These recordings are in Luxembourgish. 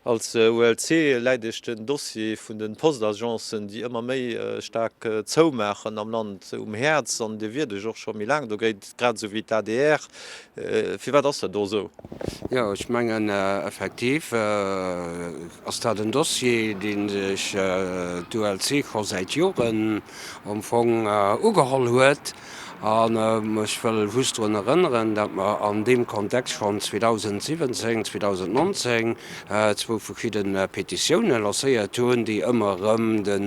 Als ULC läit Iech den Dossier vun de Postagencen, déi ëmmer méi staark zoumaachen am Land, um Häerz an Dir wiert Iech och scho méi laang dogéint, grad esou wéi d'ADR. Firwat ass dat do esou? Jo, ech mengen effektiv ass dat en Dossier, dee sech d'ULC scho säit Joren am Fong ugeholl huet. An ech wëll just drun erënneren, datt mer an deem Kontext schonn 2017, 2019 zwou verschidde Petitioune lancéiert hunn, déi ëmmer erëm de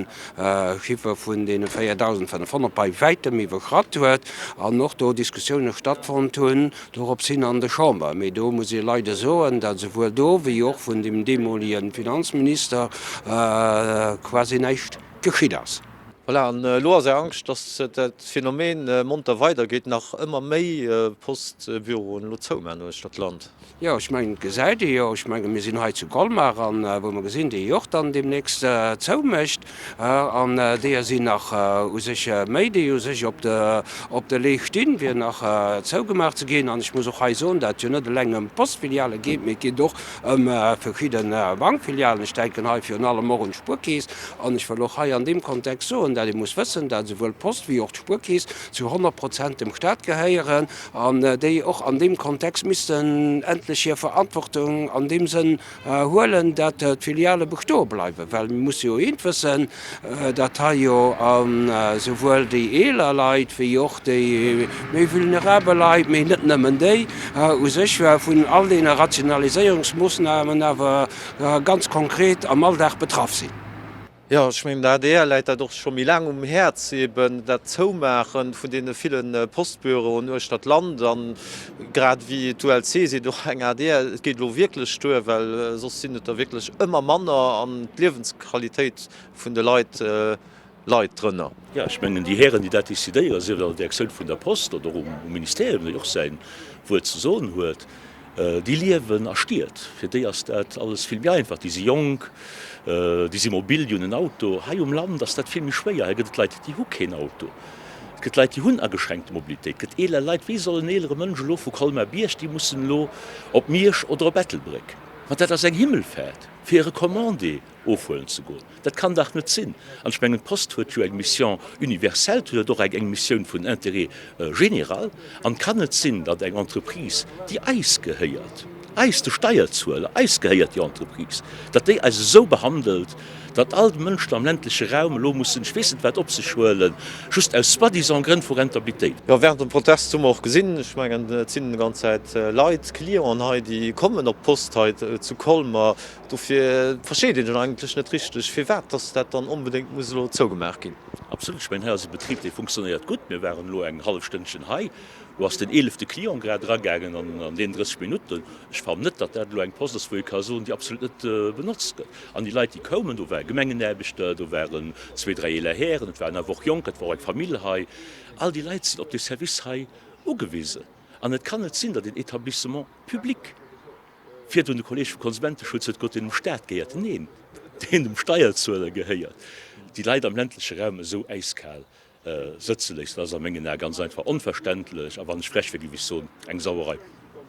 Chiffer vun deene 4.500 bei wäitem iwwerschratt huet an och do Diskussioune stattfonnt hunn dorops hin an der Chamber. Mee do muss ee leider soen, datt esouwuel do wéi och vun dem deemolige Finanzminister quasi näischt geschitt ass. Voilà, an elo ass Är Angscht, datt dat Phänomen monter weidergeet, nach ëmmer méi Postbüroen elo zoumaachen uechter d'Land? Jo, ech mengen, et gesäit ee jo, ech menge mir sinn hei zu Colmar, an wou mer gesinn, déi och dann deemnächst zoumécht, an deeër sinn nach u sech méi, déi u sech op de op de Lee stinn, fir nach zougemaach ze ginn. An ech muss och hei soen, datt et jo net eleng ëm d'Postfiliale geet, mee et geet och ëm verschidde Bankfilialen. Ech denken hei virun allem och un d'Spuerkeess. An ech wëll och hei an deem Kontext soen, dat ee muss wëssen, dat esouwuel d'Post wéi och d'Spuerkeess zu 100 Prozent dem Stat gehéieren an déi och an deem Kontext missten endlech hir Verantwortung an deem Sënn huelen, dat d'Filiale bestoe bleiwen. Well mir musse jo eent wëssen, dat hei jo esouwuel déi eeler Leit wéi och déi méi vulnerabel Leit, mee net nëmmen déi, u sech vun all deene Rationaliséierungsmoosnamen awer ganz konkret am Alldag betraff sinn. Jo, ech mengen, der adr läit dat och scho méi laang um Häerz, eben dat Zoumaache vun deene ville Postbüroen uechter d'Land. A grad ewéi d'ULC seet och eng adr, et geet elo wierklech duer, well soss sinn et der wierklech ëmmer manner an d'Liewensqualitéit vun de Leit leit drënner. Jo, ech mengen, déi Hären, déi dat decidéieren, sief et an der Direktioun vun der Post oder och um Ministerium, dee jo och säin Wuert ze soen huet, Déi liewen a Stied, fir déi ass dat alles vill méi einfach. Déi si jonk, déi si mobil, déi hunn en Auto. Hei um Land ass dat vill méi schwéier. Hei gëtt et Leit, déi hu keen Auto. Et gëtt Leit, déi hunn ageschränkte Mobilitéit. Et gëtt eeler Leit. Wéi soll en eelere Mënsch elo vu Colmar-Bierg, déi mussen elo op Miersch oder op Ettelbréck. Ma dat ass eng Himmelfaart fir e Recommandé. ofhuelen ze goen. Dat kann dach net sinn. An ech mengen, d'Post huet jo eng Mission universelle, huet och eng Missioun vun Intérêt général. An et kann net sinn, datt eng Entreprise, déi eis gehéiert, eis, de Steierzueler, eis gehéiert déi Entreprise, datt déi eis esou behandelt, datt all d'Mënschen am ländleche Raum elo mussen ech weess net wat op sech huelen, just aus soi-disant Grënn vu Rentabilitéit. Jo, während dem Protest hu mer och gesinn, ech mengen, et sinn déi ganz Zäit Leit, Clienten hei, déi kommen op d'Post hei zu Colmer, Dofir versteet een eigentlech net richteg, firwat dass dat dann onbedéngt muss elo zougemaach ginn. Absolut. Ech mengen, hei ass e Betrib, dee funktionéiert gutt. Mir waren elo eng hallef Stënnchen hei. Elo ass den eelefte Client grad eragaangen an deenen 30 Minutten. Ech fannen net, datt dat elo eng Post ass, wou ee ka soen, déi absolut net benotzt gëtt. An déi Leit, déi koumen, do ware Gemengenaarbechter, do waren zwee, dräi eeler Hären, et waren awer och Jonker, et war och eng Famill hei. All déi Leit sinn op dee Service hei ugewisen. An et kann net sinn, datt een Etablissement public, Virdrun de Kolleg vum Konsumenteschutz huet gesot, deen dem Staat gehéiert. Neen, deen dem Steierzueler gehéiert. Déi Leit am ländleche Raum esou äiskal sëtze léissen, ass a mengen Ae ganz einfach onverständlech a wann ech frech wier, géif ech soen, eng Sauerei.